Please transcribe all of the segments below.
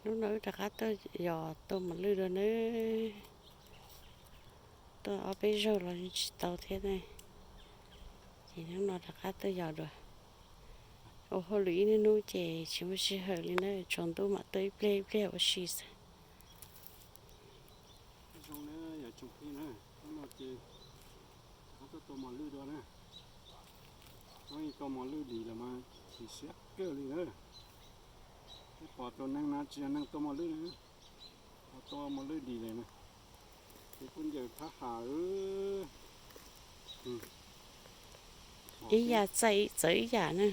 Hnub no wb rov qab tuaj yos tua mos lwj dua nawb. Tuaj ob peb zaug los tsis tau thiab ne, ces hnub no rov qab tuaj yos dua. Ua hauj lwm ib hnub hnub ces tsis muaj sij hawm li na, tsaus ntuj mam tuaj ib pliag ib pliag ua si xwb. Zoo na, yog tsoom phooj ywg na, hnub no ces rov qab tuaj tua mos lwj dua na. Hnub no tua mos lwj dim lawm mas chim siab kawg li na. Peb pom tus neeg no tsis yog neeg tua mos lwj na, ho tua mos lwj dim lawm na. Ces kuj ncaws phab has. Ib yam txawj txawv ib yam na.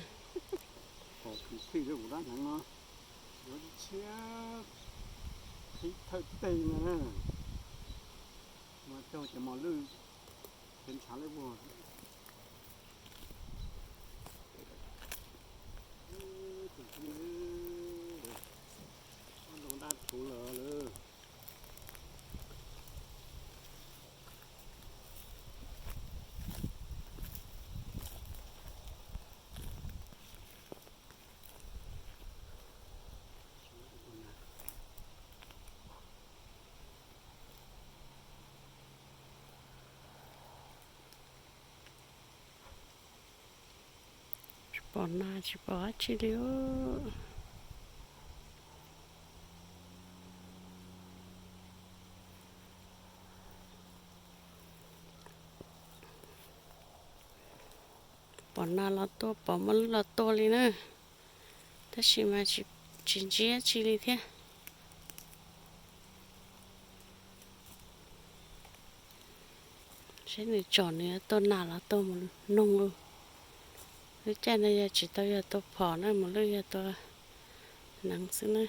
Pom kwv tij kuv dab hneev no, yuav tshiab qhib thawj teg no na. Mas caug ces mos lwj ces ntshav lawm vuag. Tus tib, ob loo dab rhuv lawm lawm. Tsis pom nas tsis pom dab tsi li. Pom nas los tua, pom mos lwj los tua li na, tab sis mas tsis ntsib dab tsi li thiab. Saib nws tsom nws tua nas los tua mos noog. Lub caij no yog tsis tau yog tua phom na, mos lwj yog tua hneev xwb na.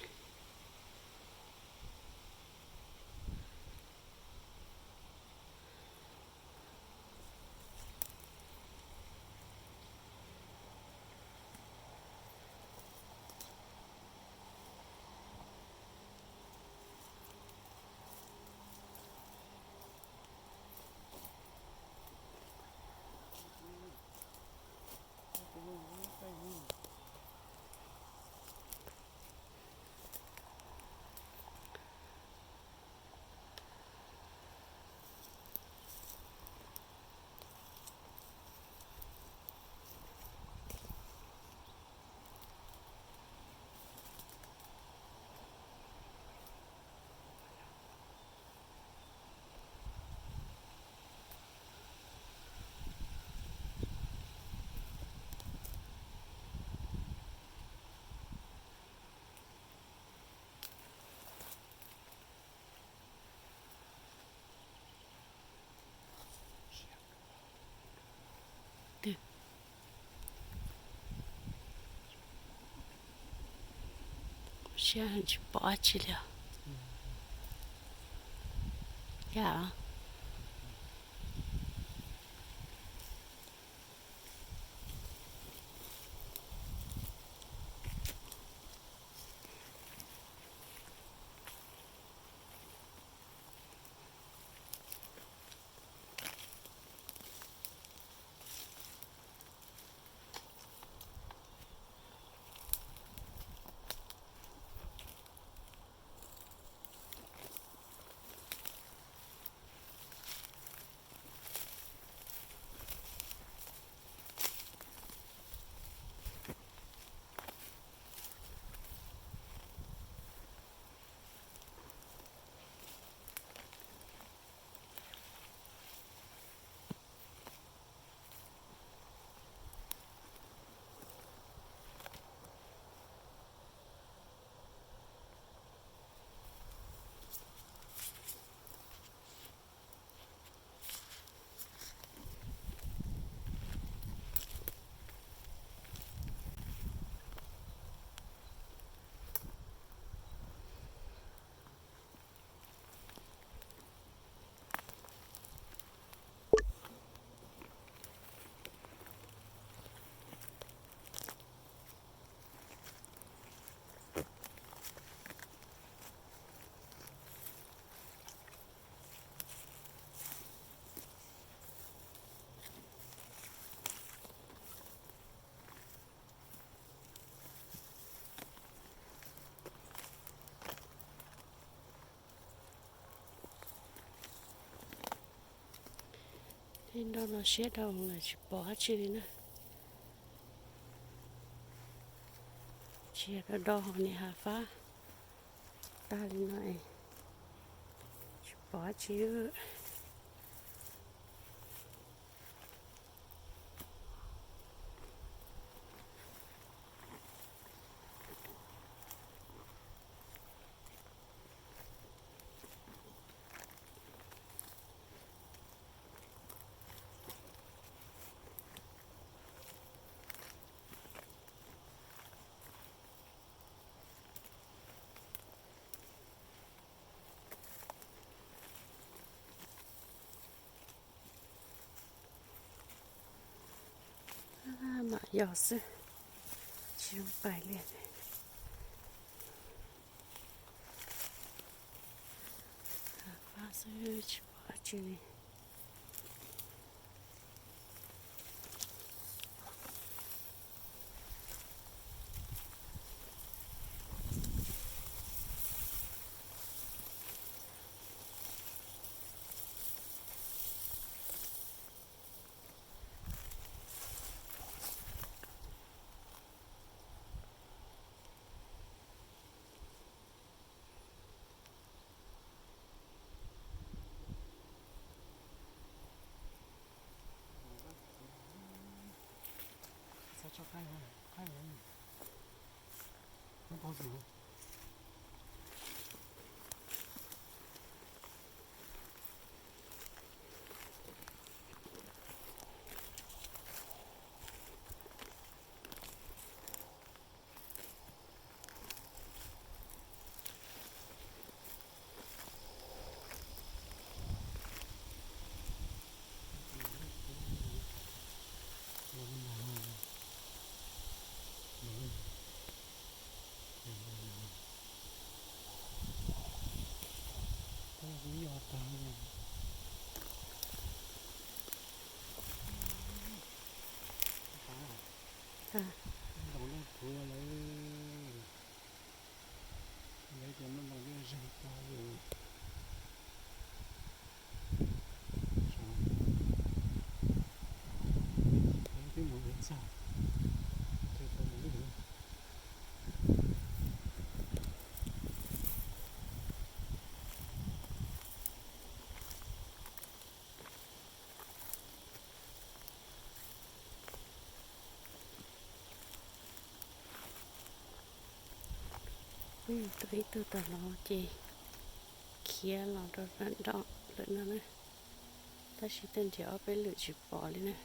Siab tsis pom dab tsi li os. Yam. Tej nroj no siab dhau lawm tsis pom dab tsi li na. Tsis yog do do hauv niam hav fab tag li no es tsis pom dab tsi. Mam yos xwb, tsis zoo pais li. Fab xwb tsis pom dab tsi li. Ntoos leej puav lawm, lawv cov nplooj ntoos yeej zeeg tag li. Twb mus yuav txog, tau mus lwj. Tus ib tug tom no ces khiav los rau nram nroj lawm no na, tab sis tej nrhiav ob peb lwm tsis pom li na.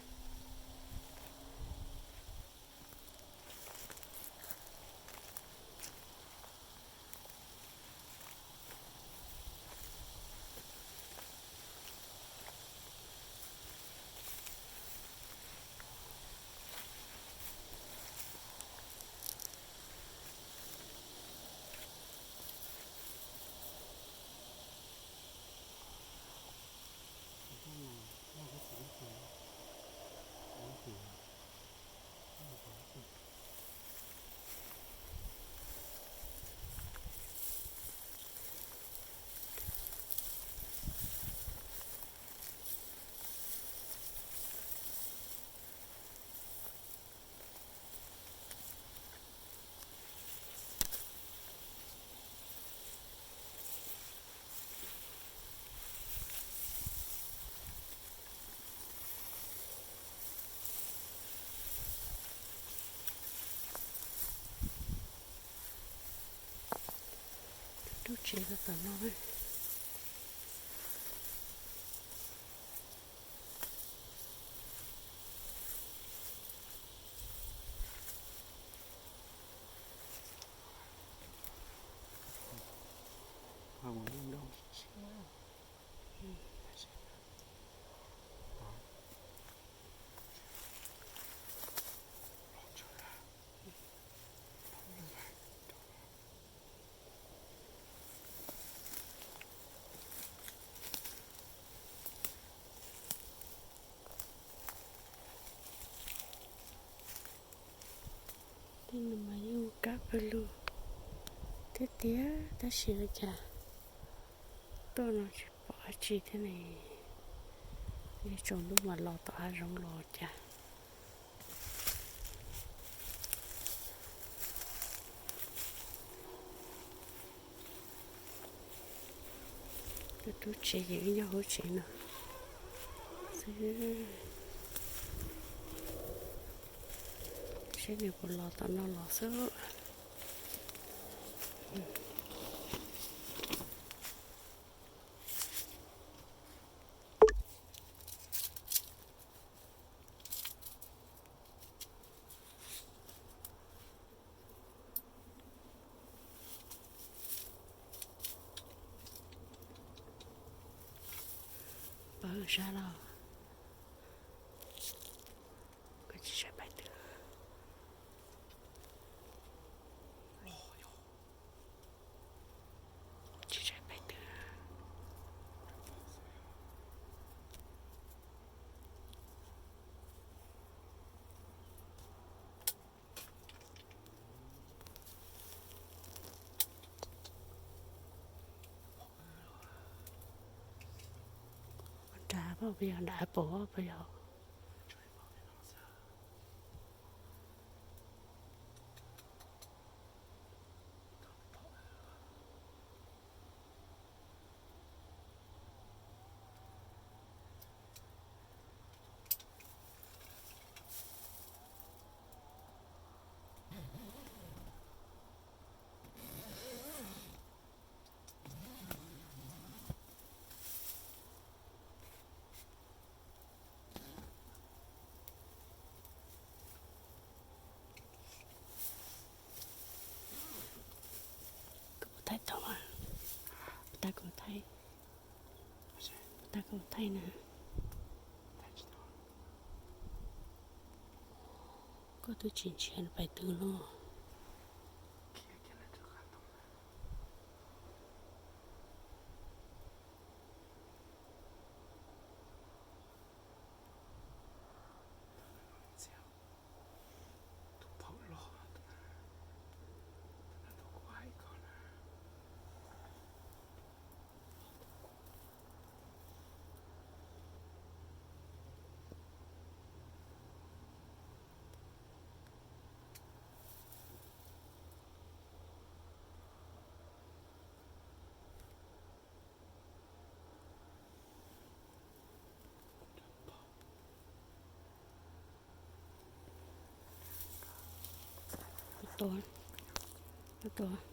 Rub tsev rau tom no na. Tej no mas yeej kab pawg lug thiab tiag, tab sis ua cas tuaj no tsis pom dab tsi thiab ne. Ib tsaus ntuj mas los tom hav zoov los cas. Tus tub tsev ces wb nyob hauv tsev no xwb. Seb nws puas los tom no los xwb. Pawg sab los, koj tsis saib pais twg? Tsis saib pais twg? Nrad puas yog, nrad puas puas yog? Koj puas thaij tau? Puas tau koj thaij? Puas tau koj thaij na? Koj twb tsis ntsia pais twg no. Tua, tua.